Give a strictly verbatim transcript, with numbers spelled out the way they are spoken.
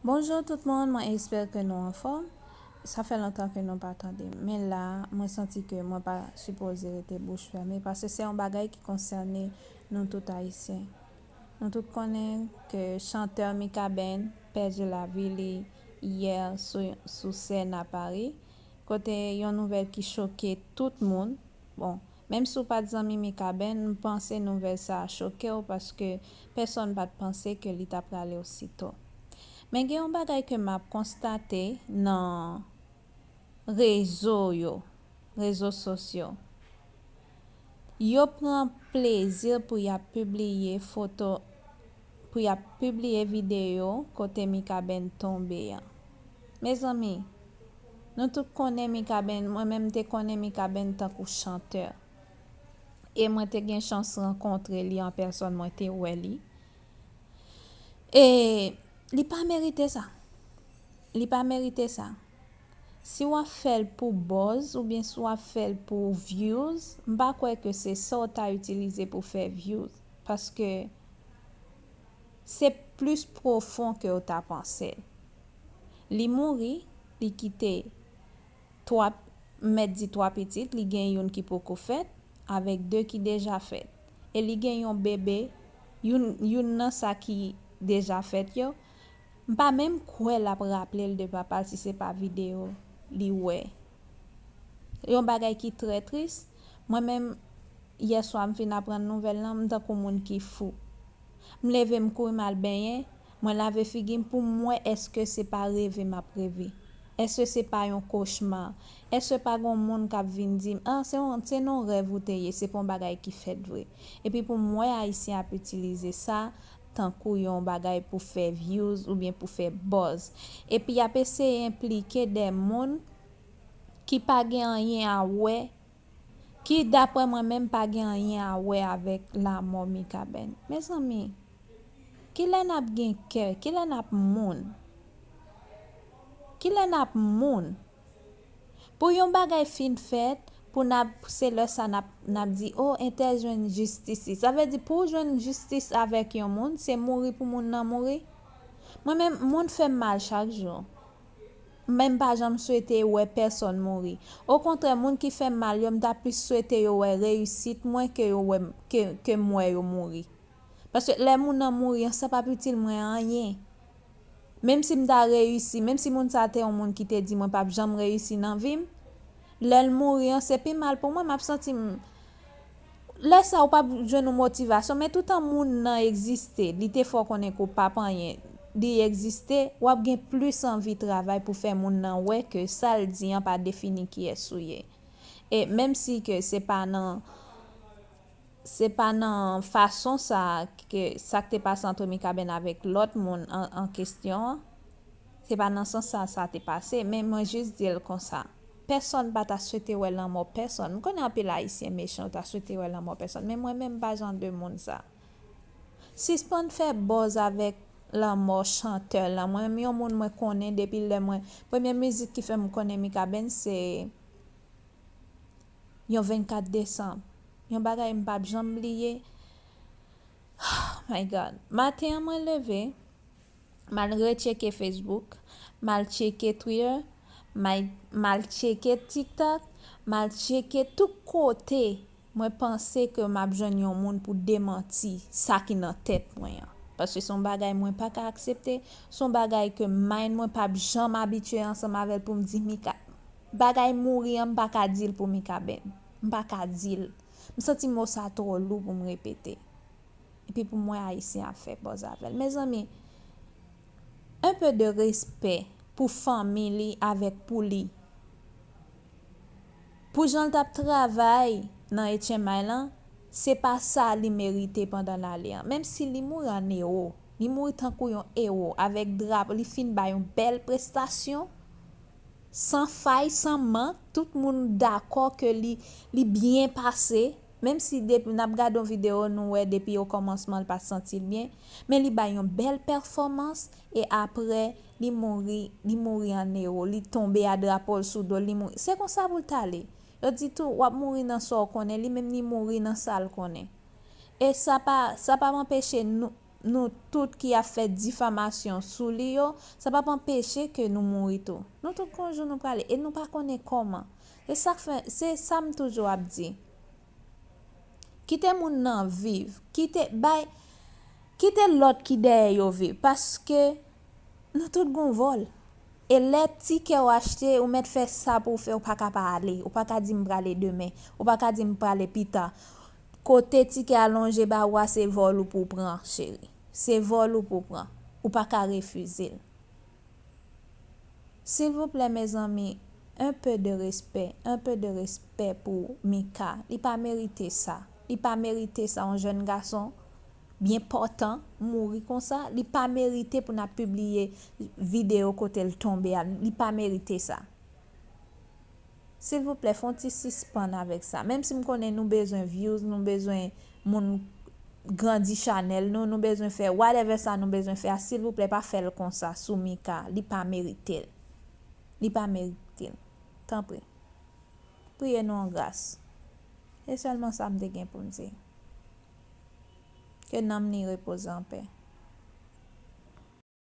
Bonjou tout moun, mwen espere ke nou anfòm. Sa fè lontan ke nou pa tande m. Men la, mwen santi ke mwen pa sipoze rete bouch fèmen, paske se yon bagay ki konsène nou tout Ayisyen. Nou tout konnen ke chantè Mikaben pèdi lavi li yè sou, sou sèn a Pari, kote yon nouvèl ki choke tout moun. Bon, menm si w pa t zanmi Mikaben, m panse nouvèl sa a choke w, paske pèsonn pa t panse ke li ta prale osito. Men gen yon bagay ke m ap konstate nan rezo yo, rezo sosyo. Yo pran plezi pou y ap pibliye foto, pou y ap pibliye videyo kote Mikaben tonbe an. Mezanmi, nou tout konnen Mikaben, mwen menm te konnen Mikaben tankou chantè. E mwen te gen chans rankontre li an pèsòn, mwen te wè li. E li pa merite sa. Li pa merite sa. Si w ap fè l pou buzz oubyen si w ap fè l pou views, m pa kwè ke se sa w ta itilize pou fè views. Paske se plis pwofon ke w ta panse l. Li mouri, li kite twa, m mèt di twa pitit, li gen youn ki poko fèt, avèk de ki deja fèt. E li gen yon bebe, youn, youn nan sa ki deja fèt yo. M pa menm kwè l ap raple l de papa l si se pa videyo li wè. Yon bagay ki trè tris. Mwen menm, yè swa m fin aprann nouvèl lan, m tankou moun ki fou. M leve, m kouri, m al benyen, mwen lave figi m pou m wè èske se pa reve m ap reve. Èske se pa yon kochma? Èske pa gen yon moun k ap vin di m, "Ah, se yon, se nan rèv ou te ye, se pa yon bagay ki fèt vre." Epi pou m wè Ayisyen ap itilize sa tankou yon bagay pou fè views oubyen pou fè buzz. Epi y ap eseye enplike de moun ki pa gen anyen a wè, ki, daprè mwen menm, pa gen anyen a wè avèk lanmò Mikaben. Mezanmi, kilè n ap gen kè? Kilè n ap moun? Kilè n ap moun? Pou yon bagay fin fèt, pou n ap, se lè sa n ap, n ap di, "O, entèl jwenn jistis li." Sa vle di, pou w jwenn jistis avèk yon moun, se mouri pou moun nan mouri? Mwen menm, moun fè m mal chak jou. Men m pa janm swete wè pèsonn mouri. Okontrè, moun ki fè m mal yo, m ta plis swete yo wè reyisit mwen ke yo wè m, ke, ke m wè yo mouri. Paske lè moun nan mouri an, sa p ap itil mwen anyen. Menm si m ta reyisi, menm si moun sa a te yon moun ki te di mwen p ap janm reyisi nan vi m, lè l mouri an, se pi mal pou mwen, m ap santi m, lè sa a, ou p ap jwenn yon motivasyon, men toutan moun nan egziste, li te fè w konnen ke w p ap anyen, li egziste, w ap gen plis anvi travay pou fè moun nan wè ke sa l di an pa defini kiyès ou ye. E menm si ke se pa nan, se pa nan fason sa a ke sa k te pase ant Mikaben avèk lòt moun an, an kesyon an, se pa nan sans sa sa te pase, men mwen jis di l konsa. Pèsonn pa ta swete wè lanmò pèsonn. M konnen anpil Ayisyen mechan, yo ta swete wè lanmò pèsonn, men mwen menm m pa jan de moun sa. Sispann fè buzz avèk lanmò chantè lan. Mwen menm yon moun mwen konnen depi lè mwen, premye mizik ki fè m konnen Mikaben se yon vennkat desanm. Yon bagay m p ap janm bliye. Oh my God. Maten an mwen leve, m al retcheke Facebook, m al tcheke Twitter, m al, m al tcheke TikTok, m al tcheke tout kote mwen panse ke m ap jwenn yon moun pou demanti sa ki nan tèt mwen an. Paske se yon bagay mwen pa ka aksepte, se yon bagay ke mind mwen p ap janm abitye ansanm avè l pou m di Mika, bagay mouri an, m pa ka di l pou Mikaben. M pa ka di l. M santi mo sa twò lou pou m repete. Epi pou m wè Ayisyen ap fè buzz avè l. Mezanmi, un peu de respect pou fanmi li avèk pou li. Pou jan l t ap travay nan H M I lan, se pa sa li merite pandan l ale an. Menm si li mouri an ewo, li mouri tankou yon ewo, avèk drapo, li fin bay yon bèl prestasyon, san fay, san mank, tout moun dakò ke li, li byen pase. Menm si depi n ap gade yon videyo, nou wè depi okòmansman l pa t santi l byen, men li bay yon bèl pèfòmans, e apre, li mouri, li mouri an ewo, li tonbe a drapo l sou do l, li mouri. Se konsa pou l t ale. Yo di tou, w ap mouri nan sa w konnen, li menm li mouri nan sa l konnen. E sa pa, sa p ap anpeche nou, nou tout ki ap fè difamasyon sou li yo, sa p ap anpeche ke nou mouri tou. Nou tout gon jou nou prale, e nou pa konnen kòman. Se sa k fè, se sa m toujou ap di. Kite moun nan viv, kite bay, kite lòt ki dèyè yo viv, paske nou tout gon vòl. E lè tikè w achte, ou mèt fè sa pou w fè, ou pa ka pa ale, ou pa ka di m prale demen, ou pa ka di m prale pita. Kote tikè a lonje ba ou a, se vòl ou pou w pran, cheri. Se vòl ou pou w pran. Ou pa ka refize l. Silvouplè, mezanmi, un peu de respect, un peu de respect pou Mika. Li pa merite sa. Li pa merite sa, yon jèn gason byen pòtan mouri konsa. Li pa merite pou n ap pibliye videyo kote l tonbe a. Li pa merite sa. Silvouplè, fè yon ti sispann avèk sa. Menm si m konnen nou bezwen views, nou bezwen moun grandi chanèl nou, nou bezwen fè whatever sa nou bezwen fè a, silvouplè, pa fè l konsa sou Mika. Li pa merite l. Li pa merite l. Tanpri. Priye nou an gras. E sèlman sa m te gen pou m di. Ke nanm li repoze an pè.